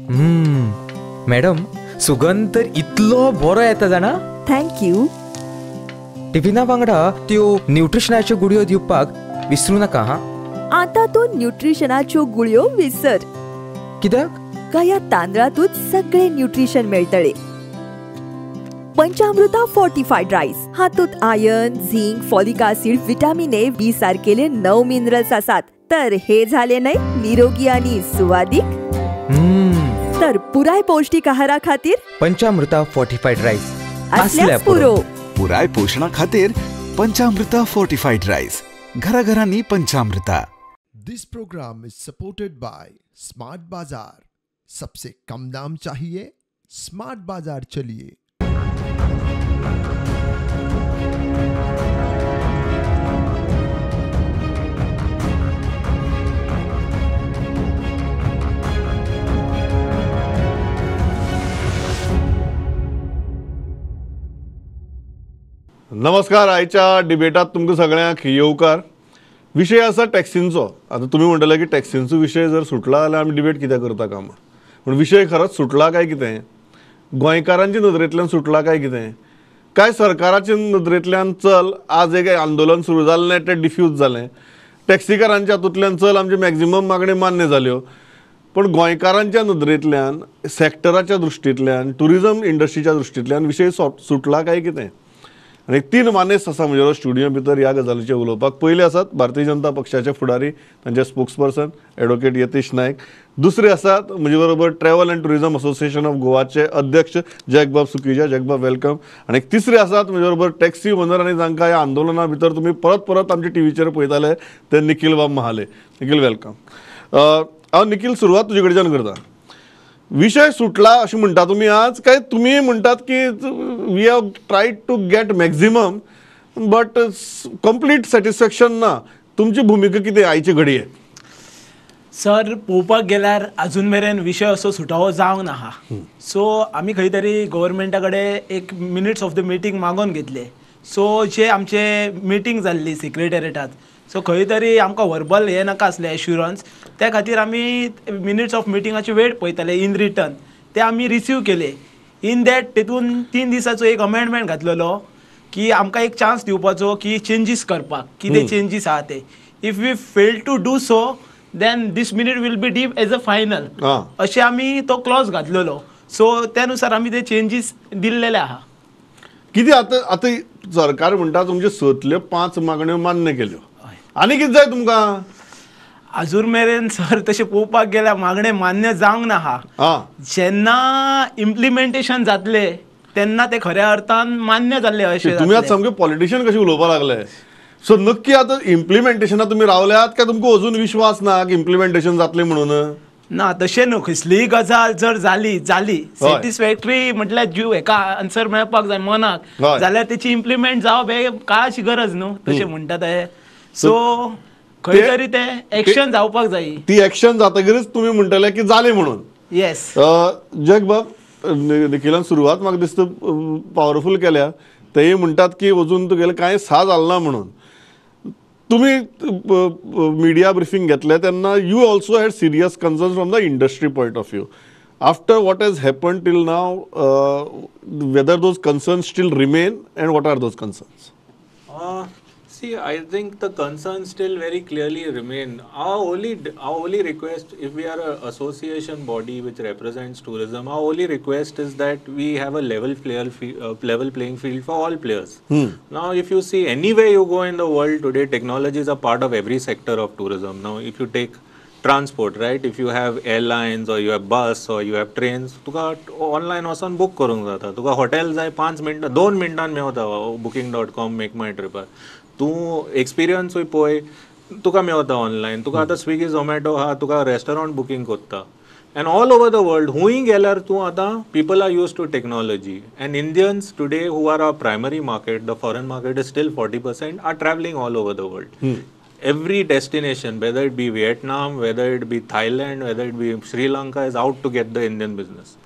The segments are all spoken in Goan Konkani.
मॅडम, सुगंध तर इतलो बरो येता जाणा. Thank you. टिफिना वांगडा त्यो न्यूट्रिशनाच्यो गुळयो दिवपाक विसरू नाका. हा, आता तूं न्यूट्रिशनाच्यो गुळयो विसर. कित्याक? ह्या तांदळातूच सगळे न्यूट्रिशन मेळटले. पंचामृता फोर्टिफाईड राईस हातूंत iron, zinc, folic acid, vitamin A, B सारकेले 9 minerals आसात. तर हे झाले न्हय निरोगी आणि सुवादीक. तर पुराय पौष्टिक आहारा खातीर पंचामृता फोर्टिफाईड राईस असल्यास पुरो. पुराय पोषणा खातीर पंचामृता फोर्टिफाईड राईस, घराघरांनी Panchamrita. This program is supported by smart Bazaar. सबसे कम दाम चाहिए, स्मार्ट बाजार चलिए. नमस्कार. आयच्या डिबेटात तुमकां सगळ्यांक येवकार. विशय आसा टॅक्सींचो. आतां तुमी म्हणटले की टॅक्सींचो विशय जर सुटला जाल्यार आमी डिबेट कित्याक करता कामां, पूण विशय खरोच सुटला काय कितें? गोंयकारांच्या नदरेंतल्यान सुटला काय कितें? काय सरकाराच्या नदरेंतल्यान चल आज एक आंदोलन सुरू जाल्लें तें डिफ्यूज जालें, टॅक्सीकारांच्या हातूंतल्यान चल आमची मॅक्झिमम मागण्यो मान्य जाल्यो, पूण गोंयकारांच्या नदरेंतल्यान, सॅक्टराच्या दृश्टींतल्यान, ट्युरिजम इंडस्ट्रीच्या दृश्टींतल्यान विशय सुटला काय कितें? आनी 3 मानेस्त आसा म्हज्या स्टुडियो भितर ह्या गजालीचेर उलोवपाक. पयले आसात भारतीय जनता पक्षाचे फुडारी, तांचे स्पोक्सपर्सन एडवोकेट यतीश नायक. दुसरे आसात म्हजे बरोबर travel and tourism association of गोवाचे अध्यक्ष जॅकबाब सुखीजा. जॅकबाब, welcome. आनी तिसरे आसात म्हजे बरोबर टॅक्सी ओनर आनी जांकां ह्या आंदोलना भितर तुमी परत परत आमच्या टिवीचेर पळयताले ते निखीलबाब महाले. निखील, welcome. हांव निखील सुरवात तुजे कडच्यान करता. विशय सुटला अशें म्हणटा तुमी आज, काय तुमी म्हणटात की we have tried to get maximum but complete satisfaction ना? तुमची भुमिका कितें आयचे घडये? सर, पळोवपाक गेल्यार अजून मेरेन विशय असो सुटावो जावंक ना हा. सो आमी खंय तरी गव्हर्मेंटा कडेन एक मिनिट्स ऑफ the meeting मागोवन घेतले. सो जे आमचे मिटींग जाल्ली सेक्रेटेरिएटात, सो खंय तरी आमकां वर्बल हें नाका आसलें एश्युरन्स, त्या खातीर आमी मिनिट्स ऑफ मिटिंगाची वेट पळयताले. इन रिटर्न ते आमी रिसीव केले. इन that तेतून 3 दिसाचो एक अमेंडमेंट घातलेलो की आमकां एक चान्स दिवपाचो की चेंजीस करपाक, कितें चेंजीस आहा ते. If we fail to do so then this minute will be deemed as a final, अशें आमी तो क्लॉज घातलेलो. सो त्या नुसार आमी ते चेंजीस दिल्लेले आहा. कितें आतां आतां सरकार म्हणटा तुमच्यो 6 5 मागण्यो मान्य केल्यो, आनी कितें जाय तुमकां? अजून मेरेन सर तशें पळोवपाक गेल्यार मागणें मान्य जावंक ना हा. जेन्ना इम्प्लिमेंटेशन जातलें तेन्ना ते खऱ्या अर्थान मान्य जाल्लें अशें. तुमी आतां सामके पॉलिटिशियन कशें उलोवपाक लागले. सो नक्की आतां इम्प्लिमेंटेशना तुमी रावल्यात काय तुमकां अजून विश्वास ना की इम्प्लिमेंटेशन जातलें म्हणून? ना, तशें न्हू. कसलीय गजाल जर जाली जाली सॅटिस्फॅक्टरी म्हटल्यार जीव हेका आन्सर मेळपाक जाय मनाक, जाल्यार तेची इम्प्लिमेंट जावप हें काळाची गरज न्हू, तशें म्हणटा ते. सो खंय तरी ते एक्शन जावपाक जाय. ती एक्शन जातकीरच तुमी म्हणटले की जालें म्हणून. येस. जॅकबाब, निखिलान सुरवात म्हाका दिसता पावरफूल केल्या. तेय म्हणटात की अजून तुगेलें कांय सा जालें ना म्हणून. तुमी मिडिया ब्रिफींग घेतलें तेन्ना you also had serious concerns from the industry point of view. After what has happen till now, whether those concerns still remain and what are those concerns? See, I think the concerns still very clearly remain. Our only request, if we are an association body which represents tourism, our only request is that we have a level playing field for all players. Now, if you see anywhere you go in the world today, technology is a part of every sector of tourism. Now, if you take transport, right? If you have airlines or you have bus or you have trains, तुका ऑनलायन वचून बुक करूंक जाता. तुका हॉटेल जाय 5 मिनटां 2 मिनटान मेवता booking.com, make my ट्रिपार. तूं एक्सपिरियन्सूय पळय तुका मेवता ऑनलायन. तुका आतां स्विगी झोमॅटो आहा, तुका रेस्टॉरंट बुकींग कोत्ता. And all over the world हुंय गेल्यार तूं आतां people are used to technology. And Indians today who are our primary market, the foreign market is still 40%, are travelling all over the world. Every destination, whether it be Vietnam, whether it be Thailand, whether it be Sri Lanka, is out to get the Indian business.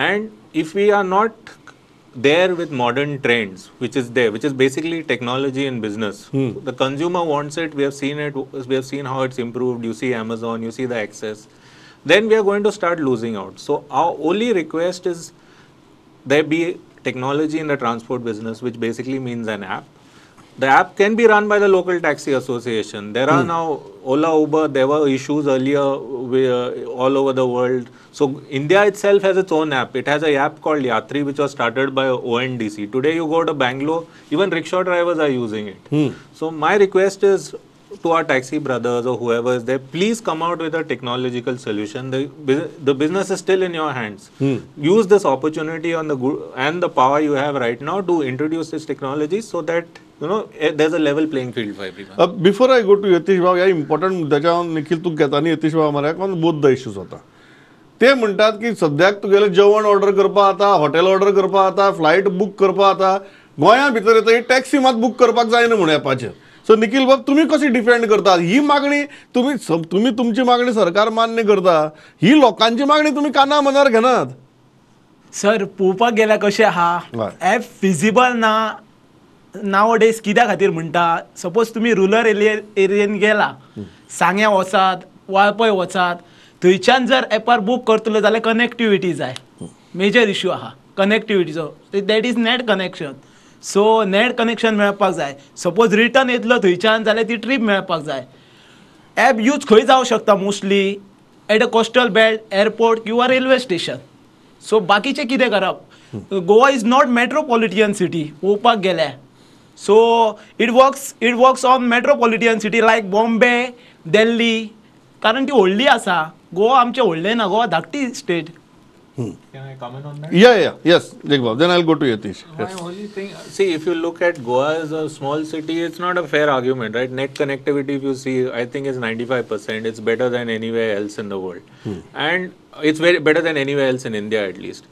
And if we are not there with modern trends, which is there, which is basically technology in business. The consumer wants it. We have seen it. We have seen how it's improved. You see Amazon, you see the access. then we are going to start losing out. So our only request is there be technology in the transport business, which basically means an app. The app can be run by the local taxi association. There are now Ola, Uber, there were issues earlier all over the world. So India itself has its own app. It has an app called Yatri, which was started by ONDC. Today you go to Bangalore, even rickshaw drivers are using it. So my request is to our taxi brothers or whoever is there, please come out with a technological solution. The business is still in your hands. Use this opportunity on the and the power you have right now to introduce this technology so that, you know, there's a level playing field for everyone. Before I go to Yatish Bhau, ह्या important मुद्द्याच्या हांव निखिल तूं घेता न्ही यतीश भाव मरे on both the issues वता. ते म्हणटात की सद्याक तुगेलें जेवण ऑर्डर करपा जाता, हॉटेल ऑर्डर करपा जाता, फ्लायट बूक करपा जाता, गोंया भितर येता ही टॅक्सी मात बूक करपाक जायना म्हूण एपाचेर. सो निखिल बाब तुमी कशी डिफेंड करतात ही मागणी? तुमी तुमची मागणी सरकार मान्य करता, ही लोकांची मागणी तुमी काना मनार घेनात. सर पळोवपाक गेल्यार कशें आहा, एप फिजिबल ना नाव डेज. कित्या खातीर म्हणटा, सपोज तुमी रुरल एरियेन गेला, सांग्या वचात, वाळपय वचात, थंयच्यान जर एपार बूक करतलो जाल्यार कनेक्टिविटी जाय. मेजर इश्यू आहा कनेक्टिविटीचो, that is net connection. So net connection मेळपाक जाय. सपोज रिटर्न येतलो थंयच्यान जाल्यार ती ट्रीप मेळपाक जाय. एप यूज खंय जावं शकता, mostly at a coastal belt, airport किंवा रेल्वे स्टेशन. सो बाकीचें कितें करप, Goa is not metropolitan city पळोवपाक गेल्यार. So it works on metropolitan city like Bombay, Delhi, कारण ती व्हडली आसा. गोवा आमचें व्हडलें ना, गोवा धाकटी state. Can I comment on that? Yeah, yes, Jake, then I'll go to Yatish. My only thing, see, if you look at Goa as a small city, it's not a fair argument, right? Net connectivity, if you see, I think is 95%. It's better than anywhere else in the world. And it's very better than anywhere else in India, at least.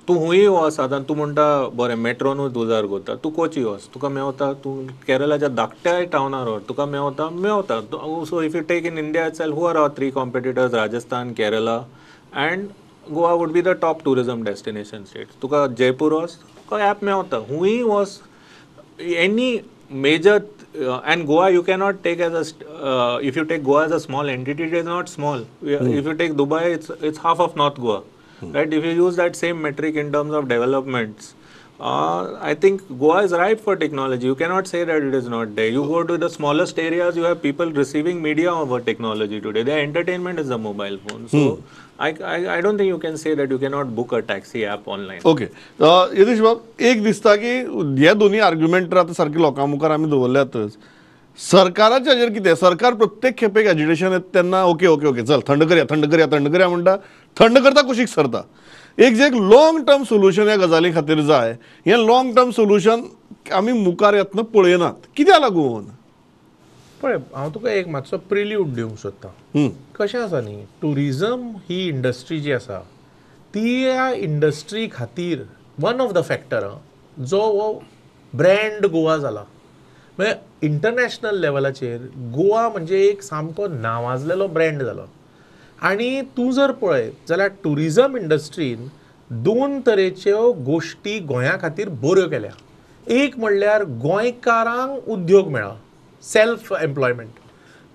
तूं हुंय वच आतां, तूं म्हणटा बरें मेट्रोनूच दुजार करता, तूं कोची वच, तुका मेवता, तूं केरलाच्या धाकट्या टावनार व्हर, तुका मेवता मेवता. So if you take in India itself, who are our three competitors? Rajasthan, Kerala and Goa would be the top tourism destination state. तुका जयपूर वच, तुका ॲप मेवता, हुंय वच, any major. And Goa you cannot take as a, if you take Goa as a small entity, it is not small. If you take Dubai, it's half of North Goa. Right? If you use that same metric in terms of developments, I think Goa is ripe for technology. You cannot say that it is not there. You go to the smallest areas, you have people receiving media over technology today. Their entertainment is the mobile phone. So I don't think you can say that you cannot book a taxi app online. Okay. Yatish बाब, एक दिसता की हे दोन्ही आर्ग्युमेंट आतां सारके लोकां मुखार आमी दवरल्यातच. सरकाराच्या हाजेर कितें, सरकार प्रत्येक खेपेक एजिटेशन येता तेन्ना ओके ओके ओके चल थंड करया थंड करया थंड करया म्हणटा, थंड करता कुशीक सरता. एक जे एक लॉंग टर्म सोल्युशन ह्या गजाली खातीर जाय, हें लॉंग टर्म सोल्युशन आमी मुखार येतना पळयनात, कित्याक लागून? पळय, हांव तुका एक मातसो प्रिल्यूड दिवंक सोदतां. कशें आसा न्ही, ट्युरिजम ही इंडस्ट्री जी आसा ती ह्या इंडस्ट्री खातीर वन ऑफ the factor जो हो ब्रँड गोवा जाला. म्हणजे इंटरनॅशनल लेवलाचेर गोवा म्हणजे एक सामको नांवाजलेलो ब्रँड जालो. आनी तूं जर पळयत जाल्यार ट्युरिजम इंडस्ट्रीन दोन तरेच्यो गोश्टी गोंया खातीर बऱ्यो केल्या. एक म्हणल्यार गोंयकारांक उद्योग मेळ्ळा, सेल्फ एम्प्लॉयमेंट,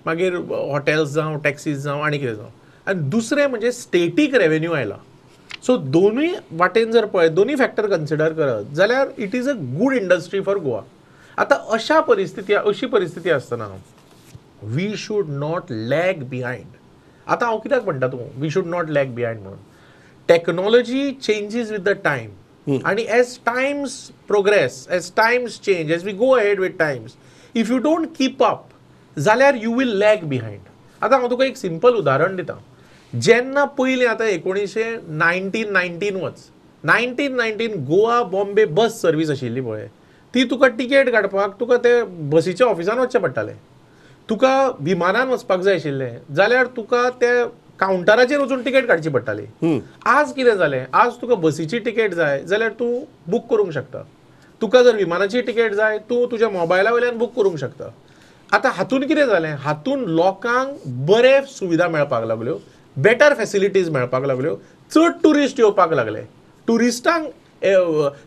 मागीर हॉटेल्स जावं, टॅक्सीज जावं आनी कितें जावं. आनी दुसरें म्हणजे स्टेटीक रेवेन्यू आयला. सो दोनूय वाटेन जर पळयत, दोनूय फॅक्टर कन्सिडर करत जाल्यार it is a good industry for Goa. आतां अशा परिस्थिती, अशी परिस्थिती आसतना we should not lag behind. आतां हांव कित्याक म्हणटा तूं we should not lag behind म्हणून, technology changes with the time आनी as times progress, as times change, as we go ahead with times, if you don't keep up जाल्यार you will lag behind. आतां हांव तुका एक सिंपल उदाहरण दिता. जेन्ना पयलीं आतां 1919 वच, 1919 गोवा बॉम्बे बस सर्वीस आशिल्ली पळय, ती तुका टिकेट काडपाक तुका ते बसीच्या ऑफिसान वचचें पडटालें. तुका विमानान वचपाक जाय आशिल्लें जाल्यार तुका ते कावंटराचेर वचून टिकेट काडची पडटाली. आज कितें जालें, आज तुका बसीची टिकेट जाय जाल्यार तूं बूक करूंक शकता, तुका जर विमानाची टिकेट जाय तूं तुज्या मोबायला वयल्यान बूक करूंक शकता. आतां हातून कितें जालें, हातून लोकांक बरे सुविधा मेळपाक लागल्यो, बेटर फॅसिलिटीज मेळपाक लागल्यो, चड ट्युरिस्ट येवपाक लागले, ट्युरिस्टांक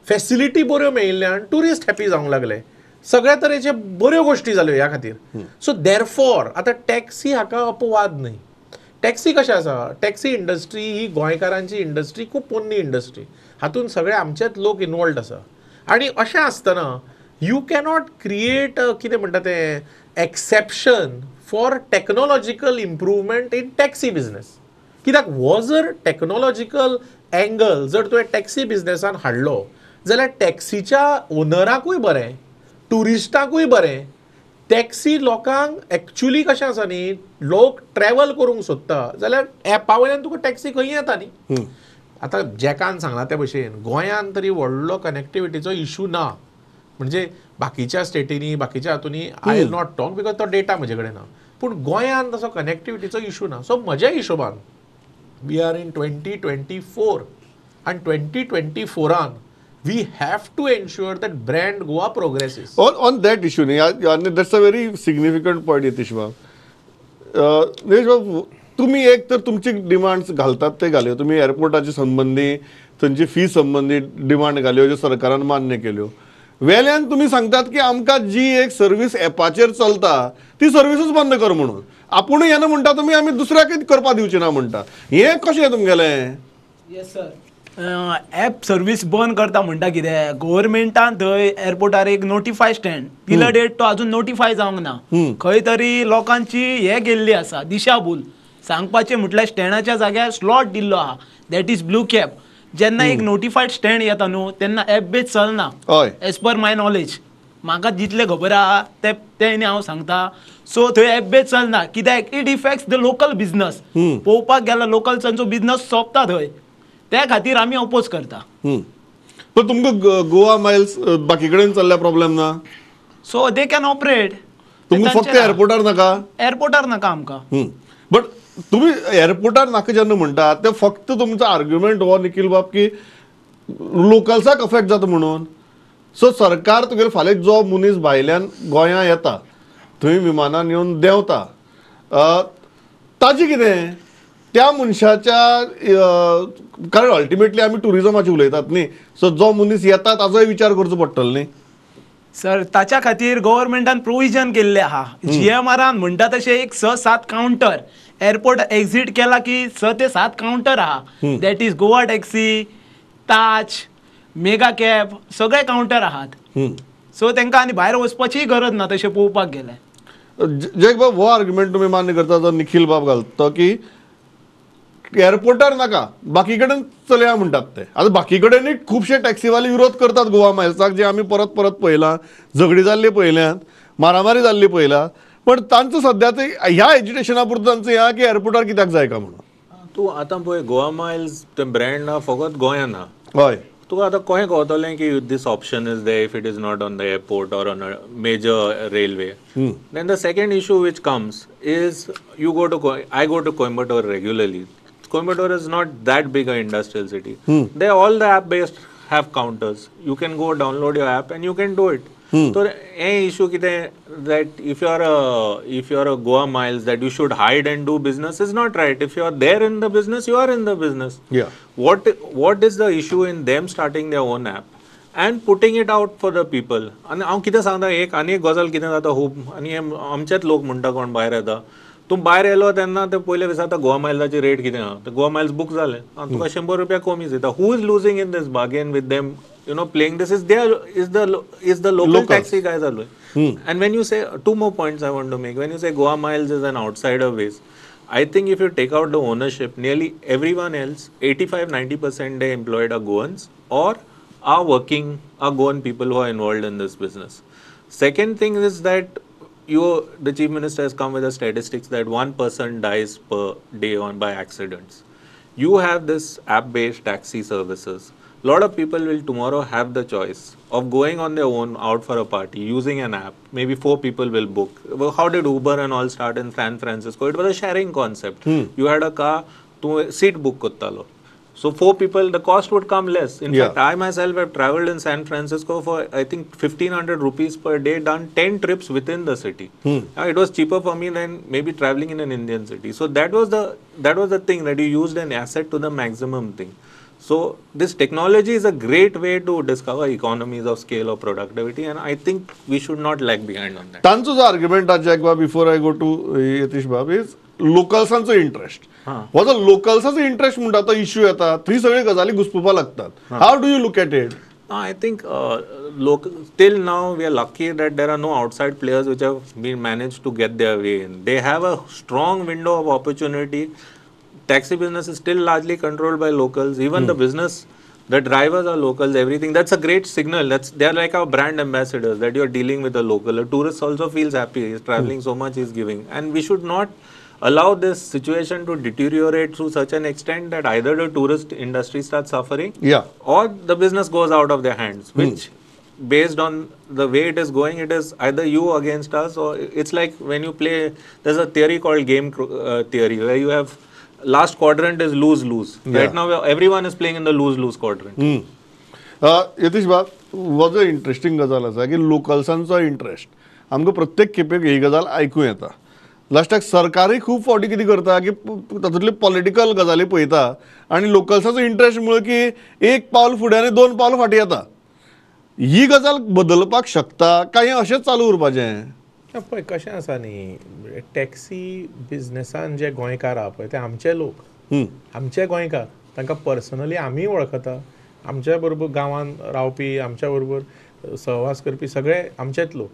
फॅसिलिटी बऱ्यो मेळिल्ल्यान ट्युरिस्ट हॅपी जावंक लागले, सगळ्या तरेचे बऱ्यो गोश्टी जाल्यो ह्या खातीर. सो देरफॉर आतां टॅक्सी हाका अपवाद न्हय. टॅक्सी कशें आसा, टॅक्सी इंडस्ट्री ही गोंयकारांची इंडस्ट्री, खूब पोन्नी इंडस्ट्री, हातूंत सगळे आमचेच लोक इनवॉल्ड आसा. आनी अशें आसतना you cannot create कितें म्हणटा तें exception for technological improvement in taxi business. कित्याक हो जर टॅक्नोलॉजिकल एंगल जर तुवें टॅक्सी बिजनेसान हाडलो जाल्यार टॅक्सीच्या ओनराकूय बरें, ट्युरिस्टाकूय बरें. टॅक्सी लोकांक एक्चुली कशें आसा न्ही, लोक ट्रॅवल करूंक सोदता जाल्यार एपा वयल्यान तुका टॅक्सी खंय येता न्ही. आतां जॅकान सांगलां ते भशेन गोंयान तरी व्हडलो कनेक्टिविटीचो इशू ना, म्हणजे बाकीच्या स्टेटींनी बाकीच्या हातूंनी I will not talk because तो डेटा म्हजे कडेन ना, पूण गोंयान तसो कनेक्टिविटीचो इशू ना. सो म्हज्या हिशोबान we are in 2024 आनी 2024 we have to ensure that brand Goa progresses. On that issue, that's a very significant point, Yatish Bab. Nilesh Bab, तुम्ही एक तर तुमची डिमांड्स घालतात ते घाल्यो, तुमी एअरपोर्टाचे संबंदी थंयची फी संबंदी डिमांड घाल्यो ज्यो सरकारान मान्य केल्यो. वेल्यान तुमी सांगतात की आमकां जी एक सर्वीस एपाचेर चलता ती सर्विसूच बंद कर म्हणून. आपुणूय येना म्हणटा तुमी, आमी दुसऱ्याकय करपा दिवचे ना म्हणटा. हें कशें तुमगेलें? येस सर, ॲप सर्वीस बंद करता म्हणटा कितें, गोवोरमेंटान थंय एअरपोर्टार एक नोटिफाय स्टँड दिला, डेट तो अजून नोटिफाय जावंक ना. खंय तरी लोकांची हे गेल्ली आसा दिशाभूल. सांगपाचें म्हटल्यार स्टँडाच्या जाग्यार स्लॉट दिल्लो आहा, that is blue cab. जेन्ना एक नोटिफायड स्टँड येता न्हू तेन्ना एप बेज चलना, एज पर माय नॉलेज. म्हाका जितलें खबर आहा तें हांव सांगता. सो थंय एप बेज चलना कित्याक it effects the local business. पळोवपाक गेल्यार लोकल्सांचो बिजनस सोंपता थंय, त्या खातीर आमी अपोज करता. पण तुमकां गोवा मायल्स बाकी कडेन चल्ल्या प्रॉब्लेम ना, सो they can operate. तुमकां फक्त एअरपोर्टार नाका, एअरपोर्टार नाका आमकां. बट तुमी एअरपोर्टार नाका जेन्ना म्हणटा ते फक्त तुमचो आर्ग्युमेंट हो निखील बाब की लोकल्साक अफेक्ट जाता म्हणून. सो सरकार तुगेले फाल्यां जो मनीस भायल्यान गोंया येता थंय विमानान येवन देंवता ताजें कितें त्या मनशाच्या, कारण अल्टिमेटली आमी ट्युरिजमाची उलयतात न्ही, सो जो मनीस येता ताजोय विचार करचो पडटलो न्ही सर. ताच्या खातीर गव्हर्मेंटान प्रोविजन केल्लें आहा. जीएमआरान म्हणटा तशें एक 6-7 कावंटर एअरपोर्ट एक्झीट केला की 6 ते 7 कावंटर आहा, that is Goa taxi, Taj, mega cab, सगळे कावंटर आहात. सो तांकां आनी भायर वचपाचीय गरज ना तशें पळोवपाक गेल्यार. जॅक बाब, हो आर्ग्युमेंट तुमी मान्य करता जो निखील बाब घालता की एअरपोर्टार नाका बाकी कडेन चलया म्हणटात ते. आतां बाकी कडेनूय खुबशे टॅक्सीवाले विरोध करतात गोवा मायल्साक, जे आमी परत परत पळयलां, झगडी जाल्ली पळयल्यात, मारामारी जाल्ली पळयला, पण तांचो सद्या ते ह्या एज्युकेशना पुरतो तांचो ह्या की एअरपोर्टार कित्याक जाय का म्हणून. तूं आतां पळय गोवा मायल्स तें ब्रँड ना फकत गोंयान ना. हय, तुका आतां कशें कळटलें की this option is there if it is not on the airport or on a major railway. Then the second issue which comes is you go to, I go to Coimbatore regularly. Coimbatore is not that big an industrial city. They all the app based have counters. You can go download your app and you can do it. So a issue kite that if you are a Goa Miles that you should hide and do business is not right. If you are there in the business, you are in the business. Yeah. What is the issue in them starting their own app and putting it out for the people? आनी हांव कितें सांगता, एक आनी एक गजाल कितें जाता खूब, आनी आमचेच लोक म्हणटा कोण भायर येता, तूं भायर येयलो तेन्ना ते पयले दिसा गोवा मायल्साची रेट कितें आहा, ते गोवा मायल्स बूक जाले तुका 100 रुपया कमी दिता. Who is losing in this bargain with them, you know, playing this is there is the local taxi guys are doing. And when you say, two more points I want to make, when you say Goa Miles is an outsider base, I think if you take out the ownership, nearly everyone else, 85-90% they employed are Goans or are working, are Goan people who are involved in this business. Second thing is that the Chief Minister has come with the statistics that 1 person dies per day by accidents. You have this app-based taxi services. A lot of people will tomorrow have the choice of going on their own out for a party using an app. Maybe 4 people will book. Well, how did Uber and all start in San Francisco? It was a sharing concept. You had a car, tu seat book kottalo. So 4 people, the cost would come less. In fact, I myself have traveled in San Francisco for, I think, 1,500 rupees per day, done 10 trips within the city. Now, it was cheaper for me than maybe traveling in an Indian city. So that was the thing, that you used an asset to the maximum thing. So this technology is a great way to discover economies of scale or productivity, and I think we should not lag behind on that. तांचो जो आर्ग्युमेंट आसा जॅक बाब, before I go to Yatish बाब, is लोकल्सांचो इंट्रस्ट. हो जो लोकल्साचो इंट्रस्ट म्हणटा तो इश्यू येता, थंय सगळ्यो गजाली घुसपुपाक लागतात. How do you look at it? I think till now we are lucky that there are no outside players which have been managed to get their way in. They have a strong window of opportunity. Taxi business is still largely controlled by locals. Even the business, the drivers are locals, everything. That's a great signal. They are like our brand ambassadors, that you're dealing with a local. A tourist also feels happy. He's traveling so much, he's giving. And we should not allow this situation to deteriorate to such an extent that either the tourist industry starts suffering or the business goes out of their hands, which based on the way it is going, it is either you against us, or it's like when you play, there's a theory called game theory, where you have last quadrant is lose-lose. Right now, everyone is playing in the lose-lose quadrant. Yatish बाब, was a interesting गजाल आसा की लोकल्सांचो इंट्रस्ट आमकां प्रत्येक खेपेक ही गजाल आयकूं येता. लास्टाक सरकारय खूब फावटी कितें करता की तातूंतले पॉलिटिकल गजाली पळयता आनी लोकल्साचो इंट्रस्ट मुळे की एक पावल फुडें आनी दोन पावल फाटीं येता. ही गजाल बदलपाक शकता काय अशेंच चालू उरपाचें? पळय कशें आसा न्ही, टॅक्सी बिजनेसान जे गोंयकार आहा पळय ते आमचे लोक, आमचे गोंयकार, तांकां पर्सनली आमी वळखता, आमच्या बरोबर गांवांत रावपी, आमच्या बरोबर सहवास करपी सगळे आमचेच लोक.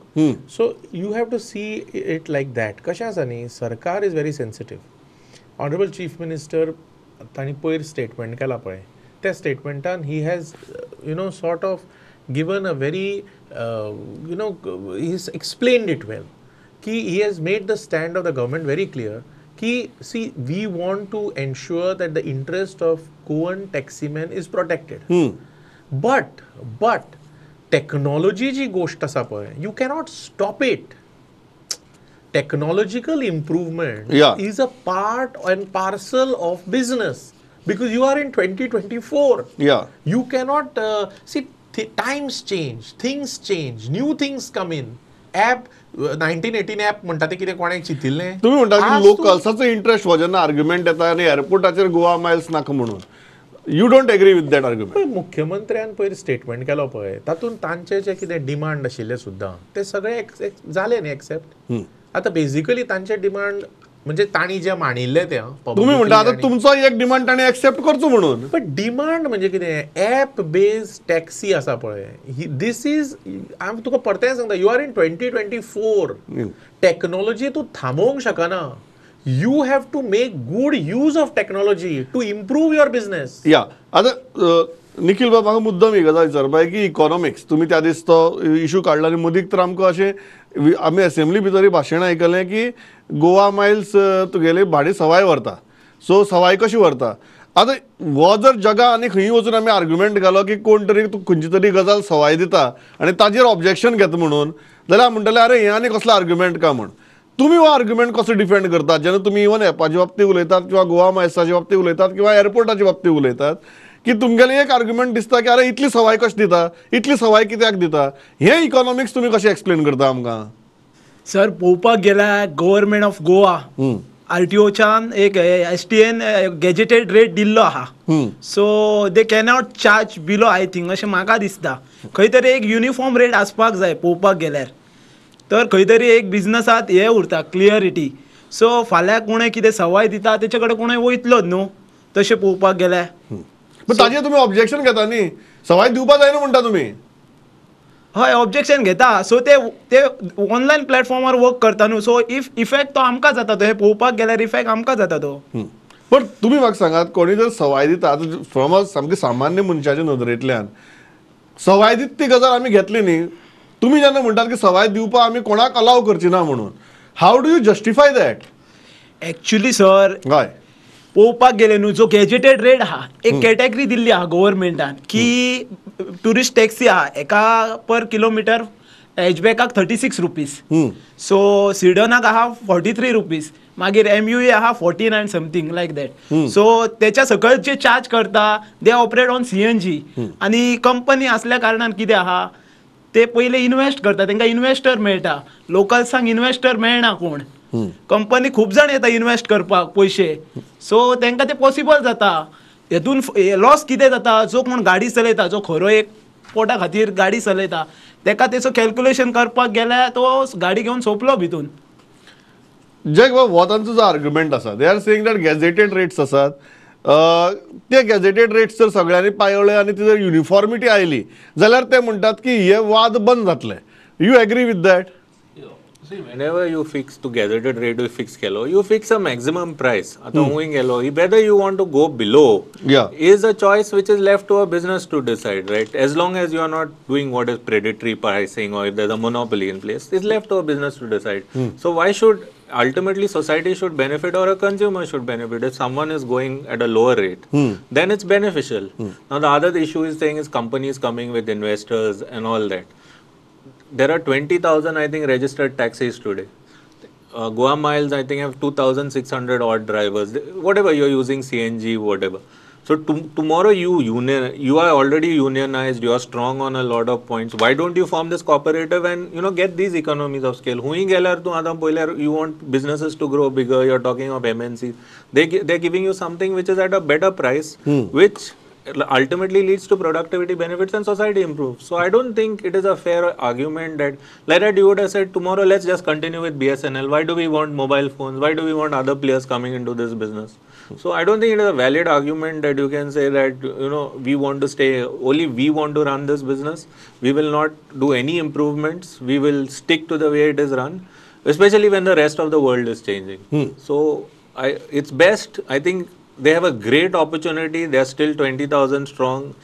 So you have to see it like that. कशें आसा न्ही, सरकार is very sensitive. Honourable chief minister तांणी पयर स्टेटमेंट केला पळय, त्या स्टेटमेंटान he has you know sort of given a very, you know, he's explained it well. Ki he has made the stand of the government very clear. Ki, see, we want to ensure that the interest of Goan taximen is protected. But, technology ji gosht asa palay, you cannot stop it. Technological improvement is a part and parcel of business, because you are in 2024. You cannot, see, times change, things change, new things come in. App 1918 app म्हणटा ते कितें कोणाक चिंतिल्लें? तुमी म्हणटा की लोकल्साचो इंट्रस्ट हो जेन्ना आर्ग्युमेंट येता आनी एअरपोर्टाचेर गोवा मायल्स नाका म्हणून, you don't agree with that argument? पळय मुख्यमंत्र्यान पयर स्टेटमेंट केलो पळय, तातूंत तांचे जे कितें डिमांड आशिल्ले सुद्दां ते सगळे जाले न्ही एक्सेप्ट. आतां बेजिकली तांचे डिमांड म्हणजे तांणी जे मांडिल्ले ते, तुमी म्हणटा आतां तुमचो एक डिमांड तांणी एक्सेप्ट करचो म्हणून. बट डिमांड म्हणजे कितें, एप बेस्ड टॅक्सी आसा पळय, this is, हांव तुका परतें सांगता, you are in 2024. Technology तूं थांबोवंक शकना. You have to make good use of technology to improve your business. या आतां निखिल बाब, म्हाका मुद्दम ही गजाल विचारपा की इकॉनॉमिक्स तुमी त्या दीस तो इशू काडला आनी मदीक तर आमकां अशें आमी असेंब्ली भितरूय भाशण आयकलें की गोवा मायल्स तुगेले भाडें सवाय व्हरता, सो सवाय कशी व्हरता? आतां हो जर जगा आनी खंय वचून आमी आर्ग्युमेंट घालो की कोण तरी तूं खंयची तरी गजाल सवाय दिता आनी ताजेर ऑब्जेक्शन घेता म्हणून, जाल्यार म्हणटले अरे हें आनी कसलो आर्ग्युमेंट का म्हूण. तुमी हो आर्ग्युमेंट कसो डिफेंड करतात जेन्ना तुमी इवन एपाचे बाबतींत उलयतात किंवा गोवा मायल्साच्या बाबतींत उलयतात किंवा एअरपोर्टाच्या बाबतींत उलयतात की तुमगेलें एक आर्ग्युमेंट दिसता की अरे इतली सवाय कशें दिता, इतली सवाय कित्याक दिता? हें इकॉनॉमिक्स तुमी कशें एक्सप्लेन करता आमकां? सर पळोवपाक गेल्यार गव्हर्मेंट ऑफ गोवा आरटीओच्यान एक एसटीएन गॅजेटेड रेट दिल्लो आहा, so they cannot charge below I think, अशें म्हाका दिसता. खंय तरी एक युनिफॉर्म रेट आसपाक जाय पळोवपाक गेल्यार, तर खंय तरी एक बिजनसात हें उरता क्लियरिटी. सो फाल्यां कोणें कितें सवाय दिता तेचे कडेन कोणूय वयतलोच न्हू, तशें पळोवपाक गेल्यार. पण ताजेर तुमी ऑब्जेक्शन घेता न्ही, सवाय दिवपा जायना म्हणटा तुमी? हय ऑब्जेक्शन घेता. सो ते ते ऑनलायन प्लॅटफॉर्मार वर्क करता न्हू, सो if effect तो आमकां जाता, तो हे पळोवपाक गेल्यार इफेक्ट आमकां जाता तो. पण तुमी म्हाका सांगात, कोणी जर सवाय दिता आतां फ्रॉम अ सामकी सामान्य मनशाच्या नदरेंतल्यान सवाय दिता ती गजाल आमी घेतली न्ही, तुमी जेन्ना म्हणटात की सवाय दिवपाक आमी कोणाक अलाव करची ना म्हणून, how do you justify that? Actually sir हय पळोवपाक गेले न्हू, जो गॅजेटेड रेट आहा, एक कॅटेगरी दिल्ली आहा गव्हर्मेंटान की ट्युरिस्ट टॅक्सी आहा एका पर किलोमिटर हॅचबॅकाक 36 रुपीज, सो सिडनाक आहा 43 रुपीज, मागीर एमयूए आहा 49 समथींग लायक that. सो तेच्या सकयल जे चार्ज करता they operate on CNG, आनी कंपनी आसल्या कारणान कितें आहा ते पयले इनवेस्ट करता, तांकां इनवेस्टर मेळटा, लोकल्सांक इनवेस्टर मेळना कोण, कंपनी खूब जाण येता इनवेस्ट करपाक पयशे, सो तांकां ते पॉसिबल जाता. हेतून लॉस कितें जाता, जो कोण गाडी चलयता, जो खरो एक पोटा खातीर गाडी चलयता तेका तेचो कॅल्क्युलेशन करपाक गेल्यार तो गाडी घेवन सोंपलो भितून. जॅक बाब, हो तांचो जो आर्ग्युमेंट आसा, they are saying that gazetted rates आसात, ते गॅझेटेड रेट्स जर सगळ्यांनी पाळळे आनी ती जर युनिफॉर्मिटी आयली जाल्यार ते म्हणटात की हे वाद बंद जातले. You agree with that? See, whenever you fix to gazetted rate, you fix केलो, you fix a maximum price. आतां हुंय गेलो, whether you want to go below is a choice which is left to a business to decide, right? As long as you are not doing what is predatory pricing or if there's a monopoly in place, it's left to a business to decide. So why should ultimately society should benefit or a consumer should benefit? If someone is going at a lower rate, then it's beneficial. Now the other issue is saying is companies coming with investors and all that. There are 20,000, I think, registered taxis today. Goa Miles, I think, have 2,600 odd drivers. Whatever you're using, CNG, whatever. So tomorrow you are already unionized, you are strong on a lot of points. Why don't you form this cooperative and, you know, get these economies of scale? Hui gelar tu adam poilar, you want businesses to grow bigger, you're talking of MNCs. They're giving you something which is at a better price, which ultimately leads to productivity benefits and society improves. So I don't think it is a fair argument that, like that you would have said, tomorrow let's just continue with BSNL. Why do we want mobile phones? Why do we want other players coming into this business? So I don't think it is a valid argument that you can say that, you know, we want to stay, only we want to run this business. We will not do any improvements. We will stick to the way it is run, especially when the rest of the world is changing. So it's best, I think, they have a great opportunity. They are still 20,000 strong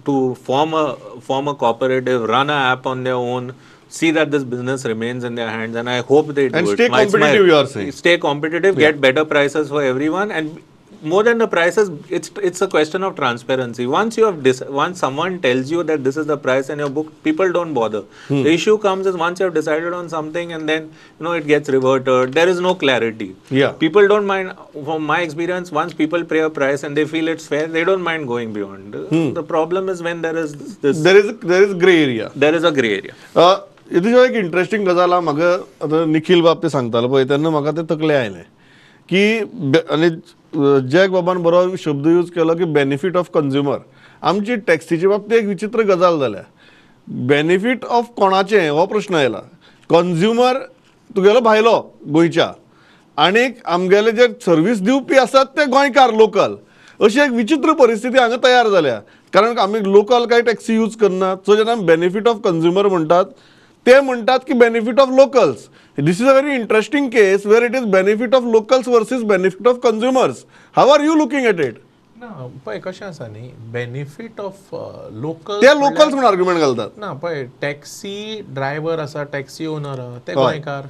to form a cooperative, run an app on their own, see that this business remains in their hands, and I hope they do it. And stay competitive, you are saying. Stay competitive, get better prices for everyone, and more than the prices, it's a question of transparency. Once you have once someone tells you that this is the price and you're booked, people don't bother. The issue comes is once you have decided on something and then, you know, it gets reverted. There is no clarity. Yeah. People don't mind. From my experience, once people pay a price and they feel it's fair, they don't mind going beyond. The problem is when there is this. There is grey area. There is a grey area. It is एक इंटरेस्टिंग गजाल म्हाका आतां निखिल बाब ते सांगतालो पळय तेन्ना म्हाका ते तकले आयलें की आनी जॅक बाबान बरो शब्द यूज केलो की बेनिफीट ऑफ कंज्युमर. आमची टॅक्सीचे बाबतींत एक विचित्र गजाल जाल्या. बेनिफीट ऑफ कोणाचें हो प्रश्न आयला. कंज्युमर तुगेलो भायलो गोंयच्या आनीक आमगेले जे सर्वीस दिवपी आसात ते गोंयकार लोकल. अशी एक विचित्र परिस्थिती हांगा तयार जाल्या कारण आमी लोकल काय टॅक्सी यूज करनात. सो जेन्ना बेनिफीट ऑफ कंज्युमर म्हणटात ते म्हणटात की benefit of locals. This is a very interesting case where it is benefit of locals versus benefit of consumers. How are you looking at it? ना पळय कशें आसा न्ही, बेनिफीट ऑफ लोकल ते लोकल्स म्हूण आर्ग्युमेंट घालतात. ना पळय, टॅक्सी ड्रायव्हर आसा, टॅक्सी ओनर आहा, ते गोंयकार,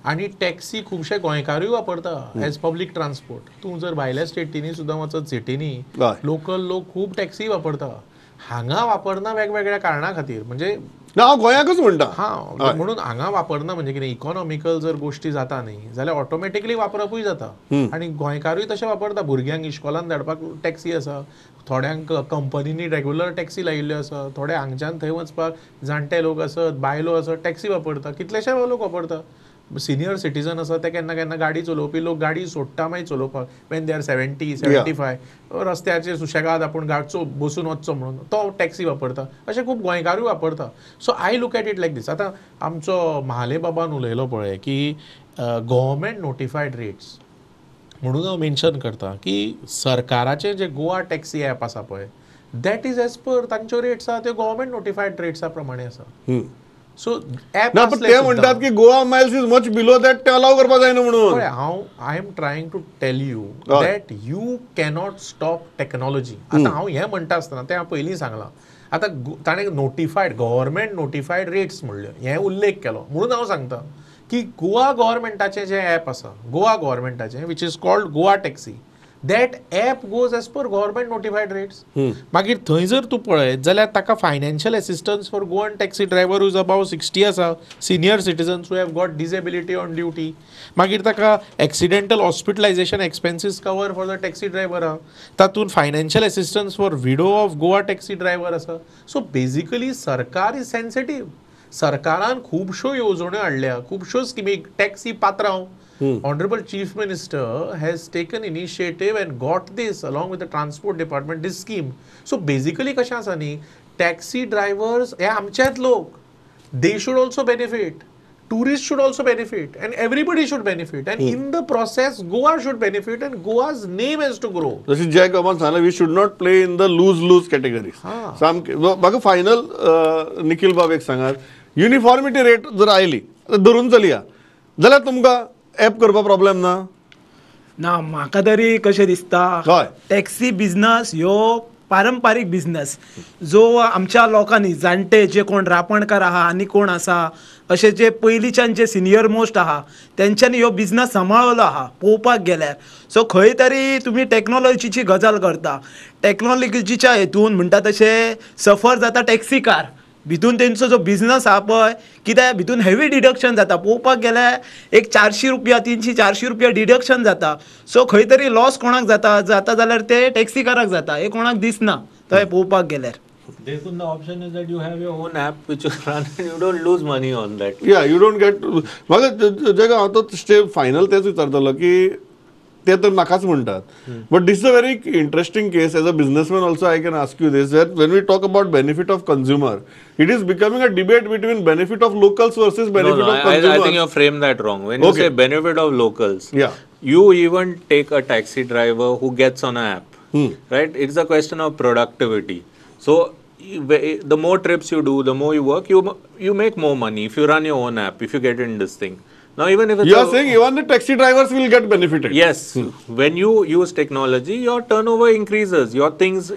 आनी टॅक्सी खुबशे गोंयकारूय वापरता एज पब्लीक ट्रान्सपोर्ट. तूं जर भायल्या स्टेटींनी सुद्दां वचत, सिटींनी लोकल लोक खूब टॅक्सी वापरता. हांगा वापरना वेगवेगळ्या कारणा खातीर, म्हणजे ना हांव गोंयाकूच म्हणटा हां, म्हणून हांगा वापरना म्हणजे कितें इकॉनॉमिकल जर गोश्टी जाता न्ही जाल्यार ऑटोमॅटिकली वापरपूय जाता. आनी गोंयकारूय तशें वापरता. भुरग्यांक इश्कोलान धाडपाक टॅक्सी आसा, थोड्यांक कंपनींनी रेगुलर टॅक्सी लायिल्ल्यो आसा, थोडे हांगच्यान थंय वचपाक जाणटे लोक आसत, बायलो आसत, टॅक्सी वापरता, कितलेशे लोक वापरता. सिनियर सिटीजन आसा ते केन्ना केन्ना गाडी चलोवपी लोक गाडी सोडटा मागीर चलोवपाक, when they are 70 75 रस्त्याचेर सुशेगाद आपूण गाडचो बसून वचचो म्हणून तो टॅक्सी वापरता. अशें खूब गोंयकारूय वापरता. So I look at it like this. आतां आमचो महाले बाबान उलयलो पळय की गव्हर्मेंट नोटिफायड रेट्स म्हणून हांव मेन्शन करता की सरकाराचें जें गोवा टॅक्सी ॲप आसा पळय, that is as per तांच्यो रेट्स आसा त्यो गव्हर्मेंट नोटिफायड रेट्सा प्रमाणे आसा. सो ॲप ते म्हणटात की Goa Miles is much below that, ते अलाव करपाक जायना म्हणून. हांव I am trying to tell you that you cannot stop technology. आतां हांव हें म्हणटा आसतना तें हांव पयलीं सांगलां. आतां ताणें नोटिफायड गव्हर्मेंट नोटिफायड रेट्स म्हणल्यो, हें उल्लेख केलो म्हणून हांव सांगता की गोवा गव्हर्मेंटाचें जें ॲप आसा, Goa गव्हर्मेंटाचें which is called Goa taxi, that app goes as per government notified rates. मागीर थंय जर तूं पळयत जाल्यार ताका financial assistance for Goan taxi driver who's above 60 आसा, senior citizens who have got disability on duty. मागीर ताका accidental hospitalisation expenses cover for the taxi driver आहा, तातूंत financial assistance for widow of Goa taxi driver आसा. सो बेजिकली सरकार is sensitive. सरकारान खुबश्यो येवजण्यो हाडल्या, खुबश्यो स्किमी, टॅक्सी पात्रांव Honorable Chief Minister has taken initiative and got this along with the transport department, this scheme. So basically कशें आसा न्ही, टॅक्सी ड्रायव्हर्स हे आमचेच लोक, they should also benefit, tourist should also benefit and everybody should benefit, and in the process Goa should benefit and Goa's name has to grow. जशी जॅक बाबान सांगलें, we should not play in the lose lose category. सामकें म्हाका फायनल निखील बाब एक सांगात, युनिफॉर्मिटी रेट जर आयली धरून चलया जाल्यार तुमकां ॲप करपा प्रॉब्लेम ना? ना, म्हाका तरी कशें दिसता, टॅक्सी बिजनस ह्यो पारंपारीक बिजनस जो आमच्या लोकांनी जाणटे जे कोण रापणकार आहा आनी कोण आसा अशे जे पयलींच्यान जे सिनियर मोस्ट आहा तेंच्यांनी ह्यो बिजनस सांबाळलो आहा पळोवपाक गेल्यार. सो खंय तरी तुमी टॅक्नोलॉजीची गजाल करता, टॅक्नोलॉजीच्या हेतून म्हणटा तशें सफर जाता टॅक्सीकार भितून, तेंचो जो बिजनस आहा पळय कित्याक भितून हेवी डिडक्शन जाता. पळोवपाक गेल्यार एक 400 रुपया 300-400 रुपया डिडक्शन जाता. सो खंय तरी लॉस कोणाक जाता जाता जाल्यार ते टॅक्सीकाराक जाता, हे कोणाक दिसना थंय पळोवपाक गेल्यार. देखून the option is that you have your own app which you run and you don't lose money on that. Yeah, you don't get. म्हाका जेका हांव तो स्टेप फायनल तेच विचारतलो की ते तर नाकाच म्हणटात, but this is a very interesting case. As a businessman also I can ask you this, that when we talk about benefit of consumer, it is becoming a debate between benefit of locals versus benefit of consumers. I think you frame that wrong. When you say benefit of locals, you even take a taxi driver who gets on an app, right? It's a question of productivity. So the more trips you do, the more you work, you make more money if you run your own app, if you get in this thing. Now even if it's you are saying even the taxi drivers will get benefited. Yes. When you use technology, your turnover increases, your things,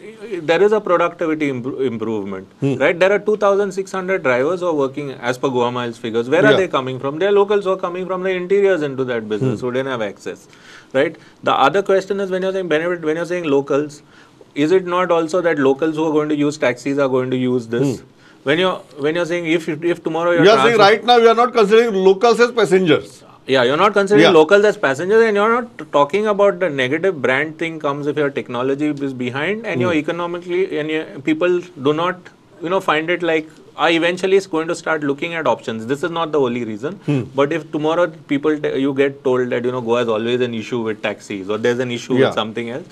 there is a productivity improvement, right? There are 2,600 drivers who are working as per Goa Miles figures. Where are they coming from? They are locals who are coming from the interiors into that business, who didn't have access, right? The other question is, when you're saying benefit, when you're saying locals, is it not also that locals who are going to use taxis are going to use this? When you're saying if tomorrow you're saying right now you are not considering locals as passengers. Yeah, you're not considering locals as passengers, and you're not talking about the negative brand thing comes if your technology is behind and you're economically and your people do not, you know, find it like I eventually is going to start looking at options. This is not the only reason, but if tomorrow people you get told that, you know, Goa is always an issue with taxis or there's an issue with something else,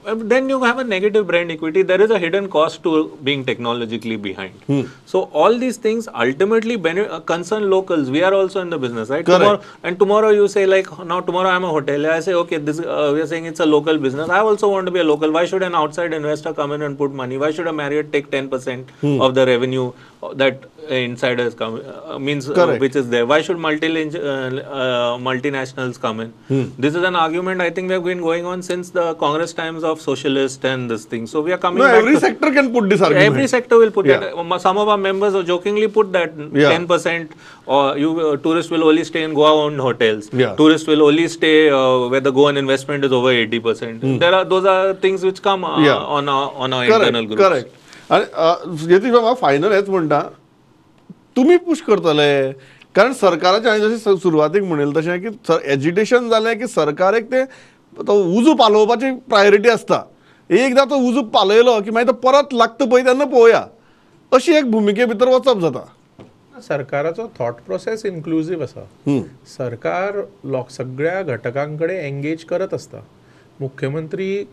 then you have a negative brand equity. There is a hidden cost to being technologically behind. So all these things ultimately concern locals. We are also in the business, right? Tomorrow, and tomorrow you say like, now tomorrow I'm a hotelier. I say, okay, this we are saying it's a local business. I also want to be a local. Why should an outside investor come in and put money? Why should a Marriott take 10% of the revenue that insiders come means which is there? Why should multinationals come in? This is an argument I think we have been going on since the Congress times of socialist and this thing. So we are coming back. Every sector can put this argument. Every sector will put it. Some of our members jokingly put that 10% or you tourists will only stay in Goa owned hotels. Tourists will only stay where the Goan investment is over 80%. There are, those are things which come on our internal groups. Correct. आणि यतीश बाबा फायनल हेच म्हणटा, तुमी पुश करतले कारण सरकाराचे हांवें जशें सुरवातीक म्हणिल्लें तशें की एजिटेशन जालें की सरकार एक ते तो उजू पालोवपाची प्रायोरिटी आसता. एकदां तो उजू पालयलो की मागीर तो परत लागता पळय तेन्ना पळोवया, अशी एक भुमिके भितर वचप जाता. सरकाराचो थॉट प्रोसेस इन्क्लुजीव आसा. सरकार लोक सगळ्या घटकां कडेन एंगेज करत आसता. मुख्यमंत्री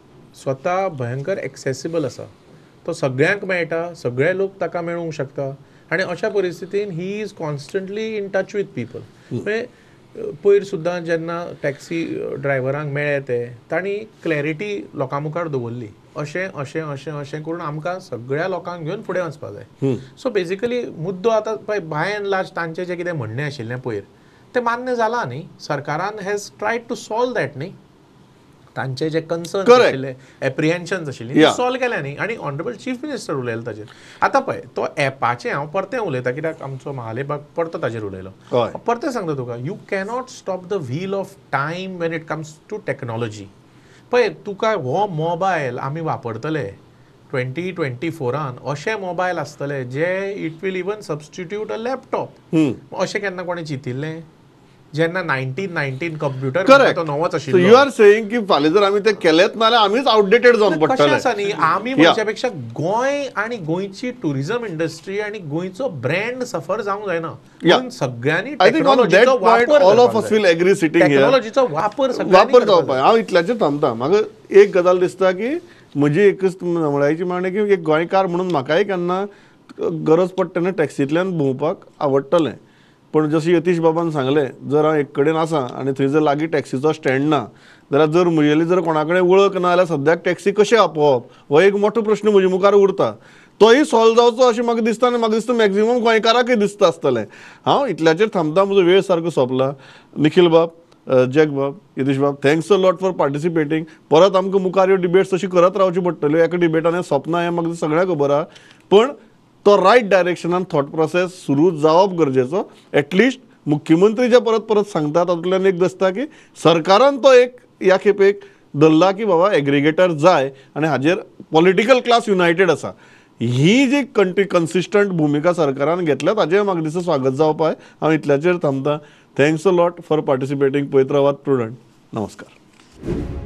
स्वता भयंकर एक्सेसिबल आसा, तो सगळ्यांक मेळटा, सगळे लोक ताका मेळूंक शकता आनी अशा परिस्थितीन he is constantly in touch with people. म्हणजे पयर सुद्दां जेन्ना टॅक्सी ड्रायव्हरांक मेळ्ळे ते तांणी क्लॅरिटी लोकां मुखार दवरली, अशें अशें अशें अशें करून आमकां सगळ्या लोकांक घेवन फुडें वचपाक जाय. सो बेजिकली मुद्दो आतां पळय बाय एंड लार्ज तांचें जें कितें म्हणणें आशिल्लें पयर तें मान्य जालां न्ही. सरकारान has tried to solve that न्ही, तांचे जे कन्सर्न आशिल्ले, एप्रिहेन्शन्स आशिल्ली सॉल्व केल्या न्ही. आनी ऑनरेबल चीफ मिनिस्टर उलयलो ताजेर. आतां पळय तो एपाचें हांव परतें उलयता कित्याक आमचो महाले बाब परतो ताजेर उलयलो. परतें सांगता तुका, you cannot stop the wheel of time when it comes to technology. पळय तुका हो मोबायल आमी वापरतले 2024 अशे मोबायल आसतले जे it will even substitute a laptop. अशें केन्ना कोणें चिंतिल्लें? जेन्ना 1919 कंप्युटर करेक्ट तो नवोच आशिल्लो. You are saying की फाल्यां जर आमी ते केलेच ना जाल्यार आमीच आउटडेटेड जावन कशें पडटले. आसा न्ही, आमी म्हणच्या पेक्षा गोंय आनी गोंयची टुरिझम इंडस्ट्री आनी गोंयचो ब्रँड सफर जावंक जायना. म्हणून सगळ्यांनी I think on that point all of us will agree sitting here. टेक्नॉलॉजीचो वापर वापर जावपाक. हांव इतल्याचेर थांबता. म्हाका एक गजाल दिसता की म्हजी एकच नमळायेची मागणी की एक गोंयकार म्हणून म्हाकाय केन्ना गरज पडटा तेन्ना टॅक्सींतल्यान भोंवपाक आवडटलें, पण जशें यतीश बाबान सांगलें, जर हांव एक कडेन आसा आनी थंय जर लागीं टॅक्सीचो स्टँड ना जाल्यार जर म्हगेली जर कोणा कडेन वळख ना जाल्यार सद्याक टॅक्सी कशें आपोवप हो एक मोठो प्रश्न म्हजे मुखार उरता. तोय सॉल्व जावचो अशें म्हाका दिसता आनी म्हाका दिसता मॅक्झिमम गोंयकाराकय दिसता आसतलें. हांव इतल्याचेर थांबता, म्हजो वेळ सारको सोंपला. निखील बाब, जॅक बाब, यतीश बाब, thanks a lot for participating. परत आमकां मुखार ह्यो डिबेट्स अशी करत रावच्यो पडटल्यो. एका डिबेटान सोंपना हें म्हाका सगळ्यांक खबर आहा, पण तो रायट डायरेक्शनान थॉट प्रोसेस सुरू जावप गरजेचो. एटलिस्ट मुख्यमंत्री जे परत परत सांगता तातूंतल्यान एक दिसता की सरकारान तो एक ह्या खेपेक धरला की बाबा एग्रीगेटर जाय आनी हाजेर पॉलिटिकल क्लास युनायटेड आसा. ही जी कन्सिस्टंट भुमिका सरकारान घेतल्या ताजें म्हाका दिसता स्वागत जावपाक. हांव इतल्याचेर थांबता. Thanks a lot for participating. पळयत रावात प्रुडंट. नमस्कार.